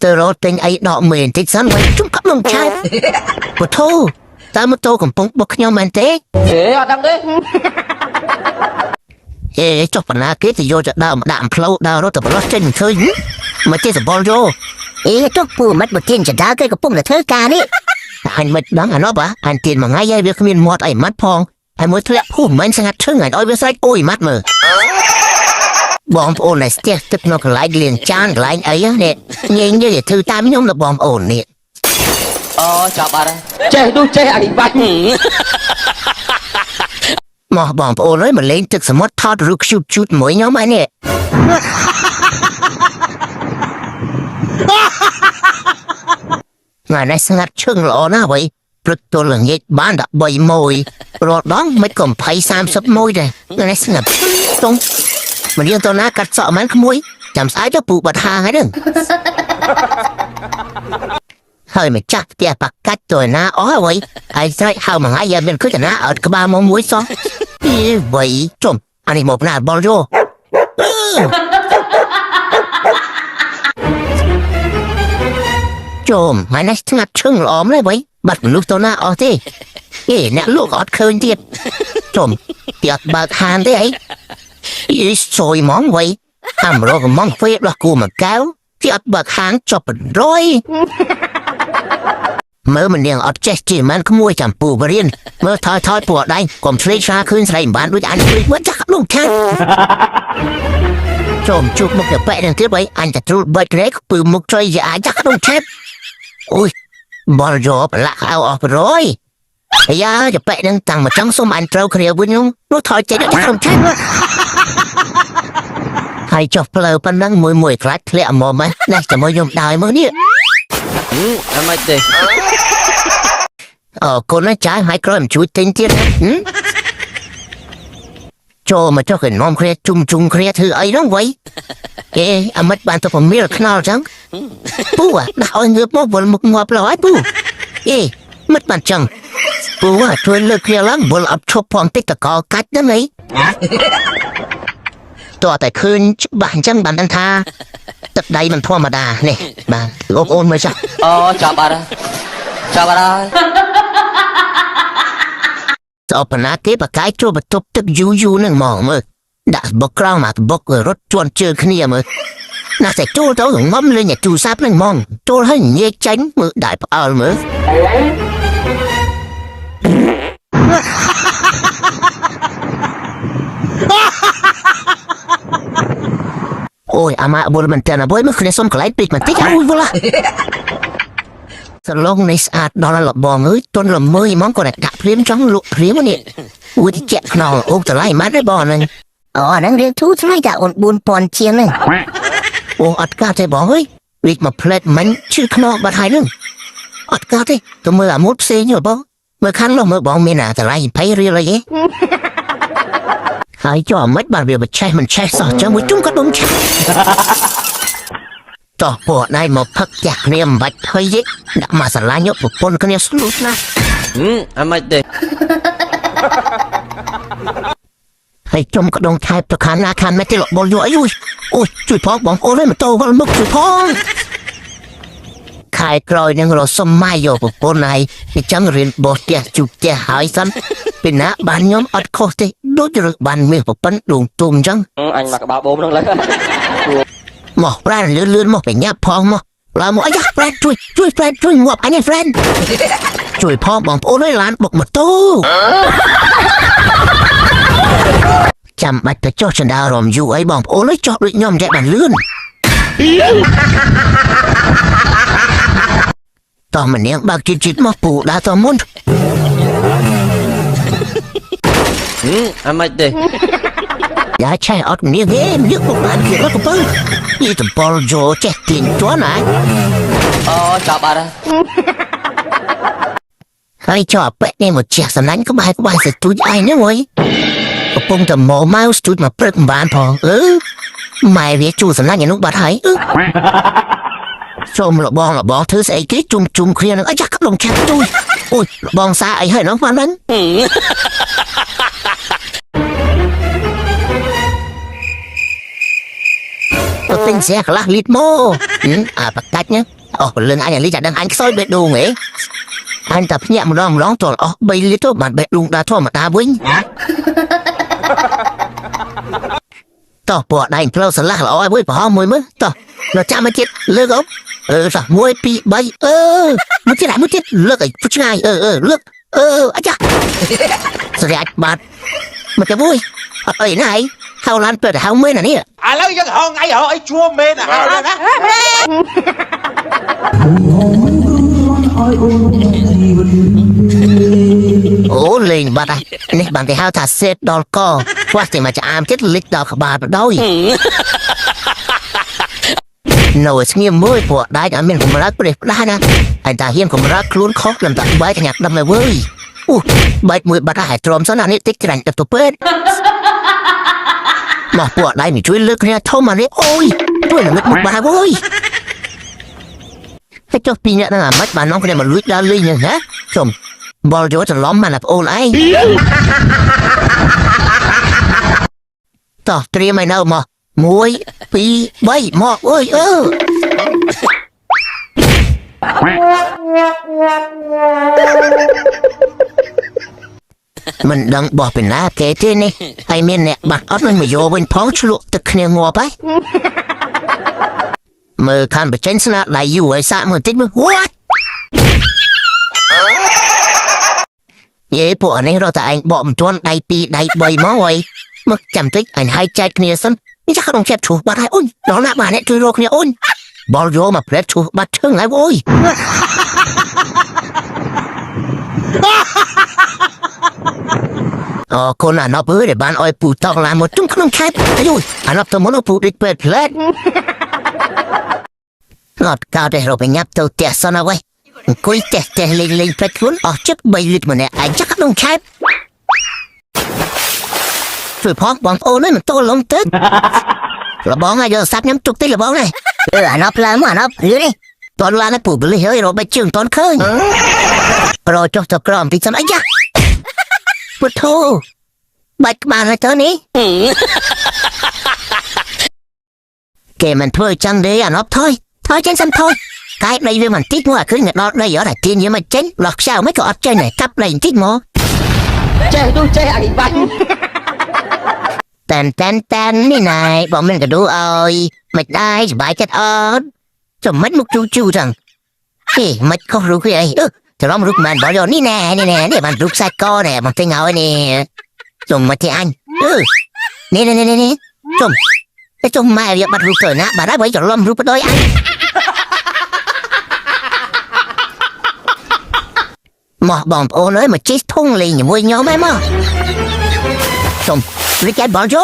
ទៅរកទិញអីដកមើលបន្តិចសិនវិញជុំកាប់លងឆាយបធូតើម៉ូតូកំពុងបុកខ្ញុំមែនទេ អេអត់ដឹងទេ អេចុះបណ្ណាគេទៅយកទៅដើមដាក់ផ្លូវដើររត់ទៅប្រឡោះចេញមិនឃើញមកចេះសបល់យោ អេចុះពូមិនបើទានចដាគេកំពុងតែធ្វើការនេះ អញមិនដឹងអានោះបាអញទៀនមួយថ្ងៃហើយវាគ្មានមាត់អីម៉ាត់ផងហើយមួយធ្លាក់ភូមិមិនស្ងាត់ឈឹងអញឲ្យវាស្រែកអូយម៉ាត់មើលបងប្អូនដែលស្ទះទឹកនៅកន្លែងលាងចានកន្លែងអីនេះញ៉េងញ៉េធ្វើតាមខ្ញុំដល់បងប្អូននេះ អូចាប់បាត់ចេះនោះចេះអានេះបាច់ មកបងប្អូនអើយមកលេងទឹកសមុទ្រថតរូបខ្ជូតជូតមួយខ្ញុំហើយនេះថ្ងៃនេះស្ងាត់ឈឹងល្អណាស់អ្វីព្រឹកទល់ល្ងាចបាន13មួយរាល់ដងមិនក៏20 30មួយដែរថ្ងៃនេះស្ងាត់ឈឹងតុងមិនរៀនតណាកាត់សក់មិនក្មួយចាំស្អែកទៅពូបាត់ហាងហើយនឹងហើយម្ចាស់ផ្ទះបាកាច់ទៅណាអស់អ្វីហើយស្រែកហៅមួយថ្ងៃយ៉ាមានឃើញតាណាអត់ក្បាលមកមួយសោះអីវ៉ៃជុំអានេះមកណាបលយោជុំថ្ងៃនេះស្ងាត់ឈឹងល្អម្ល៉េះវ៉ៃបាត់មនុស្សទៅណាអស់ទេអេអ្នកលក់អត់ឃើញទៀតជុំទៀតអត់បើកហាងទេអីអីសយហ្មងវ៉ៃអាមរកហ្មងហ្វេដោះគូមកកៅទៀតអត់បើកហាងចប់បណ្រយមើលម្នាងអត់ចេះជាមិនក្មួយចាំពូបរៀនមើលថយថយពួកដៃកុំឆ្លេកឆ្លាឃើញស្រីមិនបានដូចអញភ្លេចមើលចាក់លងខាចូលជួបមុខទៅបែកនឹងទៀតវ៉ៃអញតែទ្រូលបែកក្រែកពឺមុខចុយជាអាចចាក់លងឆេបអូយបលយោប្រឡាក់អោអស់ប្រយអាយ៉ាចបែកនឹងតាំងមកចង់សុំអញត្រូវគ្នាវិញនោះនោះថយចេញចាក់លងឆេបហើយចុះផ្លូវប៉ុណ្ណឹងមួយមួយខ្លាចធ្លាក់មកម៉េះនេះចាំមើលខ្ញុំដើរមើលនេះ អមិនទេ អរគុណណាចាយហើយក្រោយមិនជួយទិញទៀតណាហឹមចូលមកចុះគេនាំគ្នាជុំជុំគ្នាធ្វើអីហ្នឹងវ៉ៃអេអាមិនបានទៅពមៀលខ្នល់ចឹងពូអាដាក់ឲ្យងើបមកវិលមុខងាប់ឡើយពូអេមិនបានចឹងពូអាជួយលើកគ្នាឡើងវិលអត់ឈប់ផងតិចតកកាច់ហ្នឹងអីតោះតែឃើញច្បាស់អញ្ចឹងបានដឹងថាទឹកដៃមិនធម្មតានេះបាទបងប្អូនមើលចាស់ អូចាប់បាត់ចាប់បាត់ហើយ តបណាគេបកាយចូលបន្ទប់ទឹកយូរយូរហ្នឹងហ្មងមើលដាក់បុកក្រោមអាបុករត់ជន់ជើងគ្នាមើលណាស់តែចូលទៅងំលេងតែទូរស័ព្ទហ្នឹងហ្មងចូលហើយញែកចាញ់មើលដៃផ្អើលមើលអូយអាម៉ាបុលមែនតើណាបុយមើលគ្នាសុំកន្លែងពេកបន្តិចអូយវឡាសឡុងនេះស្អាតដល់លបងអើយទន់ល្មើយហ្មងគាត់តែដាក់ភ្លាមចង់លក់ភ្លាមនេះអូយជាក់ខ្នល់អូតម្លៃម៉ាត់ទេបងហ្នឹង អូអាហ្នឹងរៀងធូរថ្លៃតាអូន4000ជាងហ្នឹង អូអត់កាត់ទេបងអើយវិចមកផ្លែតមិញឈឺខ្នងបាត់ហើយនឹងអត់កាត់ទេទៅមើលអាម៉ូតផ្សេងយល់បងមើលខាងនោះមើលបងមានអាតម្លៃ20រៀលអីទេហើយចុះអាម៉េចបានវាបច្ឆេះមិនឆេះសោះចឹងមួយជុំក៏ដុំឆេះតោះពួកណៃមកផឹកចាស់គ្នាមិនបាច់ភ័យទេដាក់មកស្រឡាញ់ប្រពន្ធគ្នាស្លូតណាស់ អមិនទេ ហើយជុំក្ដងថែបទៅខាងណាខាងនេះទេរបល់យកអីអូយអូយជួយផងបងប្អូនអើយម៉ូតូវិលមុខជួយផងខែក្រោយនឹងរកសុំម៉ាយយកប្រពន្ធហើយអញ្ចឹងរៀនបោះផ្ទះជួបផ្ទះហើយសិនពីណាបានខ្ញុំអត់ខុសទេដូចរើសបានមាសប្រពន្ធដួងទុំអញ្ចឹង អញមកក្បាលបូមហ្នឹងលើ មកប្រានលឿនលឿនមកបញ្ញាប់ផងមកឡើងមកអាយ៉ាប្រានជួយជួយប្រានជួយងាប់អញឯងប្រានជួយផងបងប្អូនអើយឡានបុកម៉ូតូចាំបាច់ទៅចុះចណ្ដាលរំយូរអីបងប្អូនអើយចុះដូចខ្ញុំចេះបានលឿនតោះម្នាក់បើកជីតៗមកពូដើរតមុន អមិនទេ យ៉ាឆេះអត់មានទេមានបុកឡានគេរត់កំពើយីតំពលយោចេះទាញជន់ណា អូចាប់បាត់ ហើយចុះអាប៉ែនេះមកជះសំណាញ់ក្បែរក្បែរស្ទូចឯងហ្នឹងអើយកំពុងតែមកមកស្ទូចមកព្រឹកមិនបានផងអឺម៉ែវាជួសំណាញ់ឯនោះបាត់ហើយអឺសូមលបងលបងធ្វើស្អីគេជុំជុំគ្នានឹងអាយ៉ាក្លងឆាប់ជួយអូយលបងសាអីហើយនោះបានហ្នឹង ទៅទិញស្រាកន្លះលីត្រមកអាបកាច់ណាអស់ពលឹងអញអាលីចាដឹងអញខ្សោយបេះដូងហ៎អញតែភ្ញាក់ម្ដងម្ដងទល់អស់3លីត្រទៅបានបេះដូងដល់ធម្មតាវិញតោះពួកដៃផ្លូវស្រឡះល្អឲ្យមួយប្រហោះមួយមើលតោះនៅចាំមកទៀតលើកអុបអឺតោះ1 2 3អឺមួយទៀតមួយទៀតលើកឲ្យឆ្ងាយអឺអឺលើកអឺអាចាស្រែកបាត់មកទៅមួយអត់អីណាឯងហៅឡានទៅហៅមែនអានេះ ឥឡូវយើងហងអីហងអីជួមែនហៅណា អូលេងបាត់ហើយនេះបានគេហៅថាសេតដល់កខ្វះតែមកចាអាមទៀតលិចដល់ក្បាលបដ ாய் នៅស្ងៀមមួយព្រោះដាច់អត់មានកម្រើកព្រះផ្ដាស់ណាហើយតាហ៊ានកម្រើកខ្លួនខុសលំតាបែកញ៉ាក់ដំហើយវើយអូបែកមួយបាត់ហើយទ្រាំសិនអានេះតិចច្រាញ់ទៅទៅពេទ្យមកពួកដៃមិនជួយលើកគ្នាធំអានេះអូយជួយនឹងមុខបាត់ហើយវើយហើយចុះពីរអ្នកហ្នឹងអាម៉េចបាននាំគ្នាមកលួចដើរលេងហ្នឹងហ៎ជុំបលយកច្រឡំមកណាប្អូនឯងតោះត្រៀមឲ្យនៅមក1 2 3មកអើយអឺមិនដឹងបោះពីណាគេទេនេះហើយមានអ្នកបាត់អត់នឹងមកយកវិញផងឆ្លក់ទឹកគ្នាងាប់ហើយមើលខាងបញ្ចេញស្នាដៃយូរហើយសាកមើលតិចមើល What យេពួកអានេះរត់តែឯងបកមិនទាន់ដៃ2ដៃ3មកហើយមកចាំតិចអញឲ្យចែកគ្នាសិននេះចាក់ក្នុងចិត្តឈូសបាត់ហើយអូនដល់ណាបាទអ្នកជួយរកគ្នាអូនបលយកមកផ្លែតឈូសបាត់ឈឹងហើយអូយអរគុណអាណប់អើយដែលបានអោយពូតង់ឡានមកជុំក្នុងខេបអាយអាណប់ទៅមុនពូឌិចពេតផ្លែតអត់កើតទេរកបញ្ញាប់ទៅផ្ទះសិនហើយអង្គុយតេះតេះលេងលេងផ្លេចខ្លួនអស់ជិត3លីត្រម្នាក់ឯងចាក់ក្នុងខេបជួយផងបងប្អូនអើយមិនទល់លងទឹកលបងឲ្យយកសាប់ញ៉ាំទុកតិចលបងនេះ អឺអាណប់ឡើងមកអាណប់លឿននេះ តន់ឡានឲ្យពូបលិះហើយរកបែកជើងតន់ឃើញរកចុះទៅក្រោមតិចសិនអាយ៉ាពុទ្ធោបាច់ក្បាលហើយទៅនេះគេមិនធ្វើចឹងទេអាណប់ថយថយចេញសិនថយកែដីវាមិនតិចមកអាឃើញដល់ដីអត់អាទាញវាមកចេញលោះខ្សៅមិនក៏អត់ចេញដែរកាប់ដីបន្តិចមក ចេះនោះចេះអានេះបាញ់ តែនតែនតែននេះណែបងមានកដូឲ្យមិនដែរសប្បាយចិត្តអត់ចាំមិនមុខជូជូចឹងហេមិនខុសរូបគេអីអឺច្រឡំរូបមែនបងយកនេះណែនេះណែនេះបានរូបខ្សែកណែបងទិញឲ្យនេះជុំមកទីអញអឺនេះនេះនេះនេះជុំតែជុំម៉ែវាបាត់រូបទៅណាបាត់ហើយបើច្រឡំរូបបដ ாய் អញមកបងប្អូនអើយមកជិះធុងលេងជាមួយខ្ញុំហ៎មកជុំរីកែបលយោ